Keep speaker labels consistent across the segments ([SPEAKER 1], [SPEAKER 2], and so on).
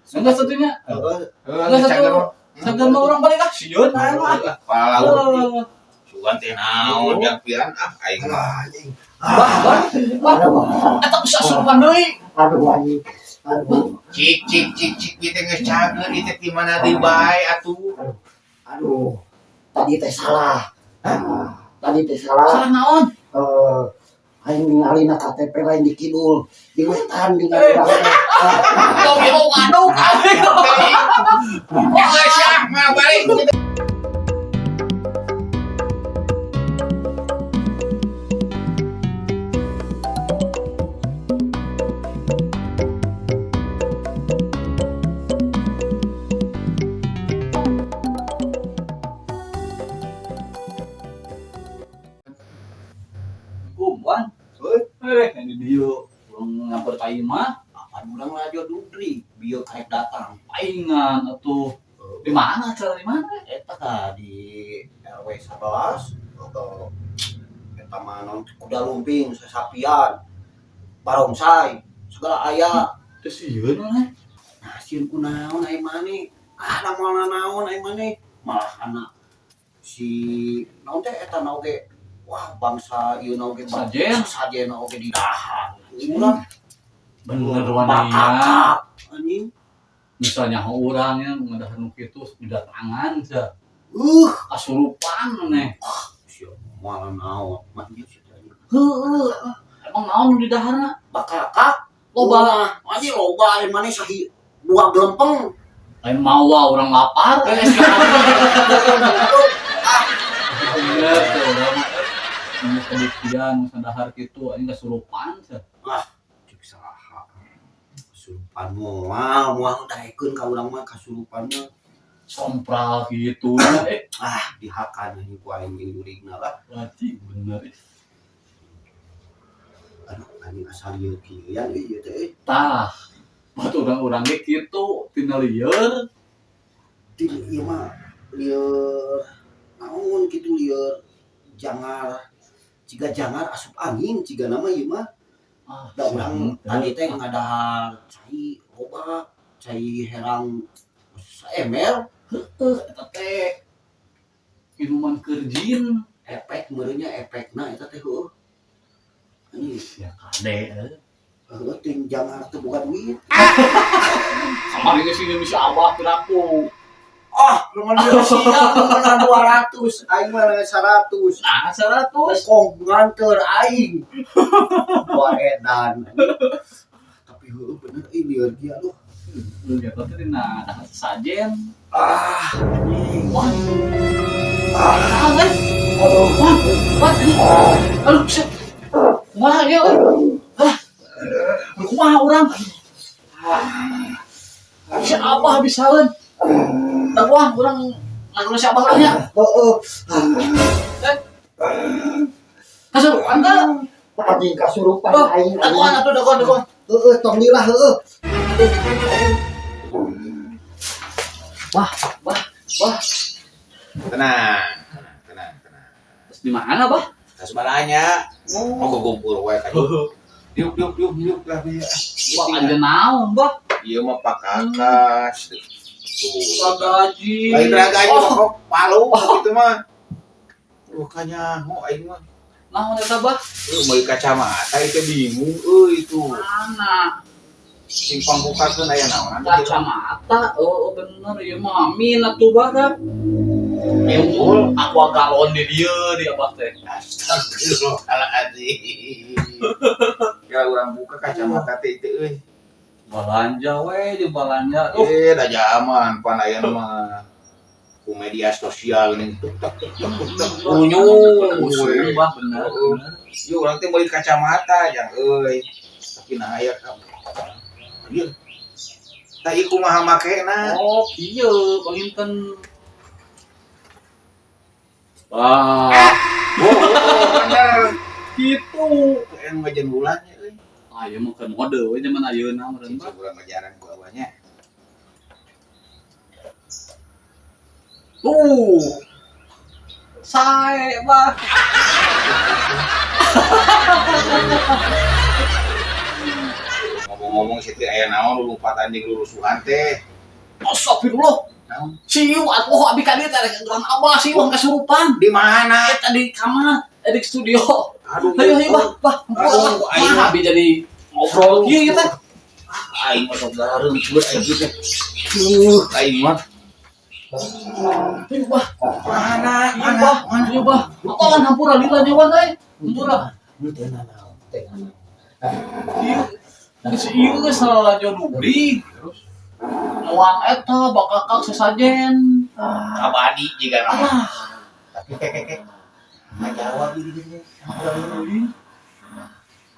[SPEAKER 1] Enggak satunya.
[SPEAKER 2] Heeh.
[SPEAKER 1] Enggak satu. Sagan mah urang balik ah, sieun aing mah.
[SPEAKER 3] Palau. Sugan teh naon jang pian ah aing mah.
[SPEAKER 2] Alah, anjing.
[SPEAKER 1] Bah, bah, bah. Eta bisa surupan deui.
[SPEAKER 2] Aduh anjing. Aduh.
[SPEAKER 3] Cik cik cik cik ieu teh geus cager ieu teh di mana deui bae atuh.
[SPEAKER 2] Aduh. Tadi teh salah. Tadi teh salah.
[SPEAKER 1] Salah naon?
[SPEAKER 2] Eh, aing ningalina KTP lain di kidul, di wetan di urang teh.
[SPEAKER 1] Tong ieu ngaduk aing.
[SPEAKER 3] Geus ah mah balik.
[SPEAKER 1] Wan. Eh, ini dia urang ngamper ka imah,
[SPEAKER 2] Apaan urang radio dugri, bieu karek datang.
[SPEAKER 1] paingan atuh. Di mana acara di mana?
[SPEAKER 2] Eta ka di RW 11 atau eta mah naon kuda lumping, sasapian, barongsai, segala aya.
[SPEAKER 1] Teu sieun maneh.
[SPEAKER 2] Nah, sieun ku naon ai maneh? Ah, da moal naon ai maneh? Malah anak si naon teh eta na oge. Wah, bangsa ieu na oge
[SPEAKER 1] Sajen.
[SPEAKER 2] Sajen oge di dahar. Urang
[SPEAKER 1] Bener wananya.
[SPEAKER 2] bakakak anjing.
[SPEAKER 1] Misalnya urang nya ngadahan nu kitu didatangan sia. Kasurupan maneh.
[SPEAKER 2] Sia moal naon mah ieu sia teh, anjing.
[SPEAKER 1] Heueuh. Emang naon nu di daharna?
[SPEAKER 2] Bakakak
[SPEAKER 1] Loba.
[SPEAKER 2] Loba, anjing loba ai maneh sahi dua gelempeng.
[SPEAKER 1] Lain mawa urang lapar. Bener tuh urang mah. Geus kabuktian geus dahar kitu anjing kasurupan sia.
[SPEAKER 2] Cek saha. Kasurupan moal, moal daekeun ka urang mah kasurupan mah.
[SPEAKER 1] Sompral gitu. Eh,
[SPEAKER 2] Ah, dihakan anjing ku aing jeung jurigna lah.
[SPEAKER 1] anjing bener.
[SPEAKER 2] Aduh, anjing asal ieu kieu ya ieu teh euy.
[SPEAKER 1] Tah. Buat urang-urang ge kitu tina lieur.
[SPEAKER 2] Ti ieu mah lieur naon kitu lieur jangar ciga jangar asup angin ciga nama ieu mah.
[SPEAKER 1] Ah,
[SPEAKER 2] Da urang tadi teh ngadahar cai loba, cai herang saember.
[SPEAKER 1] Heueuh eta teh minuman keur jin.
[SPEAKER 2] Efek meureunnya efekna eta teh heueuh. Anjing,
[SPEAKER 1] Sia kade euy.
[SPEAKER 2] heueuh ting jangar teu boga duit.
[SPEAKER 1] Kamari geus ini si Abah piraku.
[SPEAKER 2] Ah, lu mah sia, lu mah 200, aing mah 100.
[SPEAKER 1] Nah, 100.
[SPEAKER 2] Kong nganter aing. Wah edan. Tapi heueuh bener euy lieur ge aduh.
[SPEAKER 1] Lu jatuh teh dina dahar sesajen.
[SPEAKER 2] Ah, anjing.
[SPEAKER 1] Wah,
[SPEAKER 2] Ah,
[SPEAKER 1] naon euy?
[SPEAKER 2] aduh.
[SPEAKER 1] Wah, wah. Aduh, set. Kumaha ieu euy? Hah. Kumaha urang? Si Abah bisaeun. Da wah urang ngagurus si Abah urang nya.
[SPEAKER 2] Heueuh.
[SPEAKER 1] Kasurupan teh.
[SPEAKER 2] Anjing kasurupan
[SPEAKER 1] Oh,
[SPEAKER 2] aing.
[SPEAKER 1] dagoan atuh dagoan dagoan.
[SPEAKER 2] Heueuh, tong lila heueuh.
[SPEAKER 1] Wah, wah, wah.
[SPEAKER 3] Tenang, tenang, tenang, tenang.
[SPEAKER 1] Terus di mana, Bah?
[SPEAKER 3] Tas balanya. Mau gugumpul wae ka dieu. Diuk diuk diuk diuk lah bieu.
[SPEAKER 1] Wah, ada naon, Bah?
[SPEAKER 3] Ieu mah pakakas. Tuh.
[SPEAKER 1] Ragaji.
[SPEAKER 3] Lain ragaji
[SPEAKER 1] Oh,
[SPEAKER 3] mah kok palu gitu mah. Kanyaho aing mah.
[SPEAKER 1] Naon eta, Bah?
[SPEAKER 3] Euy meuli kacamata itu bingung euy itu.
[SPEAKER 1] Mana?
[SPEAKER 3] Sing pangbukakeun aya naonan.
[SPEAKER 1] Kacamata. Oh, oh bener ieu mah amin atuh, Bah. Dah.
[SPEAKER 3] Unggul.
[SPEAKER 1] Aqua galon di dieu di Abah teh.
[SPEAKER 3] Astagfirullahaladzim. Kira urang buka kacamata teh itu euy.
[SPEAKER 1] Balanja we di balanja. Duh,
[SPEAKER 3] Eh, da zaman pan aya mah ku media sosial nih tuk tuk tuk tuk tuk tuk unyung
[SPEAKER 1] Usung,
[SPEAKER 3] we.
[SPEAKER 1] Bah, bener,
[SPEAKER 3] Heeh.
[SPEAKER 1] bener.
[SPEAKER 3] Ieu urang teh meuli kacamata jang euy. Tapi nah aya ka. Ieu. Tah ieu kumaha makena?
[SPEAKER 1] Oh, kieu panginten. Wah,
[SPEAKER 3] Oh, oh, bener.
[SPEAKER 1] gitu.
[SPEAKER 3] Yang ngajen bulannya euy.
[SPEAKER 1] Ah, ieu mah keur mode we zaman ayeuna meureun, Bah.
[SPEAKER 3] Cing urang ngajaran ku abahnya.
[SPEAKER 1] Tuh. Sae, Bah.
[SPEAKER 3] Ngomong Ngomong-ngomong situ aya naon lulumpatan jeung rurusuhan teh?
[SPEAKER 1] Astagfirullah.
[SPEAKER 3] Naon?
[SPEAKER 1] Siu atuh abi ka dieu teh rek urang abah siu kasurupan.
[SPEAKER 3] Di mana?
[SPEAKER 1] Eta di kamar, di studio.
[SPEAKER 3] Aduh,
[SPEAKER 1] Ayo ayo, bah, bah.
[SPEAKER 3] Aduh, ayo.
[SPEAKER 1] Mah abi jadi ngobrol kieu ieu teh.
[SPEAKER 3] Aing mah sok gareungkeut aing teh. Aing mah.
[SPEAKER 1] Ayo bah.
[SPEAKER 3] Mana?
[SPEAKER 1] Ayo
[SPEAKER 3] Mana?
[SPEAKER 1] bah, ayo bah. Apaan, hampura lila nyawan euy. Hampura.
[SPEAKER 2] Teu nanaon, teu nanaon.
[SPEAKER 1] Ieu geus ieu geus salalajo dubli.
[SPEAKER 3] Terus
[SPEAKER 1] Moang eta bakakak sesajen.
[SPEAKER 3] Abadi jiga nama.
[SPEAKER 1] Ah,
[SPEAKER 3] Tapi kekeke. Ngajawab ieu teh.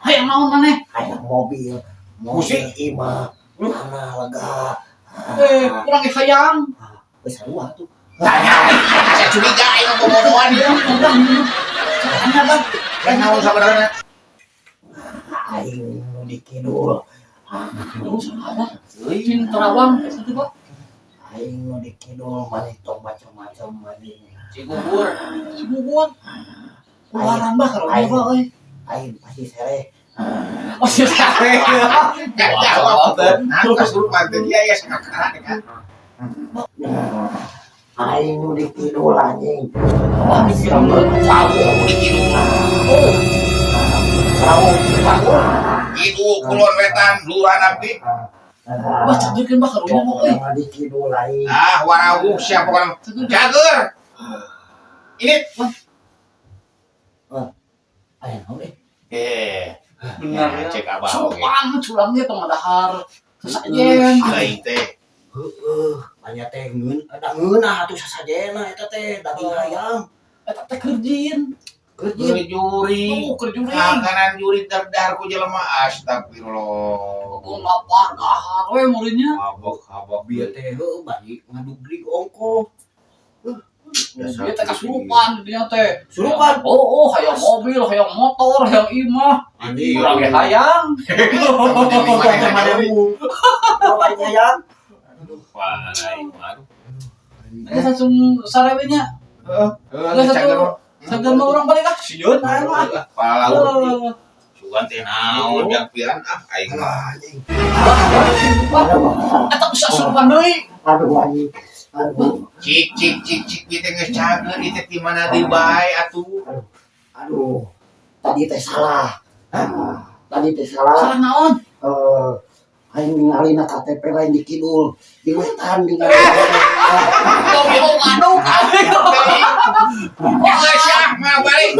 [SPEAKER 1] Hayang naon maneh?
[SPEAKER 2] Hayang mobil, mobil
[SPEAKER 3] Musik.
[SPEAKER 2] imah, tanah lega.
[SPEAKER 1] Eh, kurang ge hayang.
[SPEAKER 2] Geus sarua tuh.
[SPEAKER 3] Tanya, saya curiga aing mah bobodohan.
[SPEAKER 1] Tanya, Bang.
[SPEAKER 3] Rek naon sabenerna?
[SPEAKER 2] Aing nu di kidul.
[SPEAKER 1] Terus apa? Cing terawang itu, Pak.
[SPEAKER 2] Aing nu di kidul, maneh tong macam-macam maneh.
[SPEAKER 3] Cigugur.
[SPEAKER 1] Cigugur. Keluaran bah kalau
[SPEAKER 2] Aing.
[SPEAKER 1] bah euy.
[SPEAKER 2] Aing pasti sereh.
[SPEAKER 1] Oh, sih.
[SPEAKER 3] Gak jawab. Nah, kasurupan teh dia ya sakakara kan.
[SPEAKER 2] Aing nu di kidul, anjing.
[SPEAKER 1] Wah, di kidul.
[SPEAKER 3] Pawu di kidul.
[SPEAKER 1] Oh,
[SPEAKER 2] Rawu.
[SPEAKER 3] Kidul kulon wetan lurahan abdi.
[SPEAKER 1] Bah, cageurkeun bah karunya mah euy.
[SPEAKER 2] Pokoknya di kidul aing.
[SPEAKER 3] Ah, warawuh siapa pokoknya.
[SPEAKER 1] Cageurkeun.
[SPEAKER 3] Cager. Ini
[SPEAKER 2] Aing naon eh?
[SPEAKER 3] eh
[SPEAKER 1] Benar ya.
[SPEAKER 3] Cek abah oge.
[SPEAKER 1] Supan curangnya tong dahar sesajen.
[SPEAKER 3] Aing teh.
[SPEAKER 2] Heeh, banyak teh ngeun, ada ngeunah atuh sasajena eta teh daging hayam.
[SPEAKER 1] Eta teh keur jin.
[SPEAKER 2] Keur jin.
[SPEAKER 3] Keur jurig.
[SPEAKER 1] Oh, keur jurig.
[SPEAKER 3] Makanan jurig dahar ku jelema, astagfirullah.
[SPEAKER 1] Oh, lapar dahar we muridnya.
[SPEAKER 3] Mabok mabok.
[SPEAKER 2] Bieu teh heueuh bari ngadugrig ongkoh.
[SPEAKER 1] Dia teh kasurupan dia teh.
[SPEAKER 2] Surupan.
[SPEAKER 1] Oh, hayang mobil, hayang motor, hayang imah.
[SPEAKER 2] Anjing.
[SPEAKER 1] Urang ge hayang.
[SPEAKER 2] Mana mu? Urang hayang.
[SPEAKER 3] Wah, aing mah.
[SPEAKER 1] Ini langsung sarewenya.
[SPEAKER 3] Heeh,
[SPEAKER 1] Nggak
[SPEAKER 3] cager.
[SPEAKER 1] Sagar mah urang balik ah. Sieun aing mah.
[SPEAKER 3] Pala
[SPEAKER 1] Oh.
[SPEAKER 3] Sugan teh naon jang piran ah aing mah.
[SPEAKER 2] Anjing.
[SPEAKER 1] Eta bisa surupan deui.
[SPEAKER 2] Aduh, anjing. Aduh.
[SPEAKER 3] Cik cik cik cik ieu teh geus cager ieu teh di mana deui bae atuh.
[SPEAKER 2] Aduh. Tadi teh salah. Tadi teh salah.
[SPEAKER 1] Salah naon?
[SPEAKER 2] Eh, aing ningalina KTP lain di kidul, di wetan di
[SPEAKER 1] Tong ngaduk.
[SPEAKER 3] Ya geus ah, mah balik.